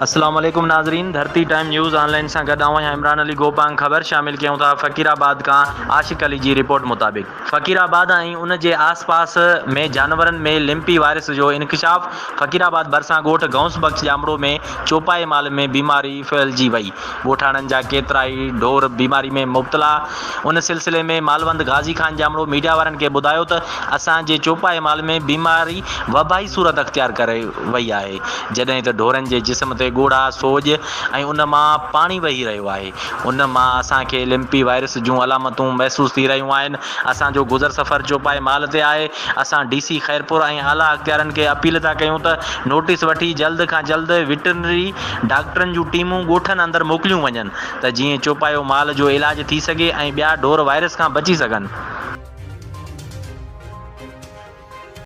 اسلام عليڪم ناظرين ڌرتي ٽائيم نيوز آن لائين سان گڏ آئون آهيان عمران علي گوپانگ خبر شامل ڪيون ٿا فقير آباد کان عاشق علي جي رپورٽ مطابق فقير آباد ۽ ان جي آس پاس ۾ جانورن ۾ لمپي وائرس جو انڪشاف فقير آباد ڀرسان ڳوٺ غوث بخش ڄامڙو ۾ چوپائي مال ۾ بيماري ڦهلجي وئي ڳوٺاڻن جا ڪيترائي ڍور بيماري ۾ مبتلا ان سلسلي ۾ مالوند غازي خان ڄامڙو ميڊيا وارن کي ٻڌايو ته اسان جي چوپائي مال ۾ بيماري وبائي صورت اختيار ڪري وئي آهي جڏهن ته ڍورن جي جسم تي ڳوڙها، سوڄ ۽ ان مان پاڻي وهي رهيو آهي. ان مان اسان کي لمپي وائرس جون علامتون محسوس ٿي رهيون آهن. اسان جو گذر سفر چوپائي مال تي آهي. اسان ڊي سي خيرپور ۽ اعليٰ اختيارين کي اپيل ٿا ڪيون ته نوٽيس وٺي جلد کان جلد وٽرنري ڊاڪٽرن جون ٽيمون ڳوٺن اندر موڪليون وڃن ته جيئن چوپايو مال جو علاج ٿي سگهي ۽ ٻيا ڍور وائرس کان بچي سگهن.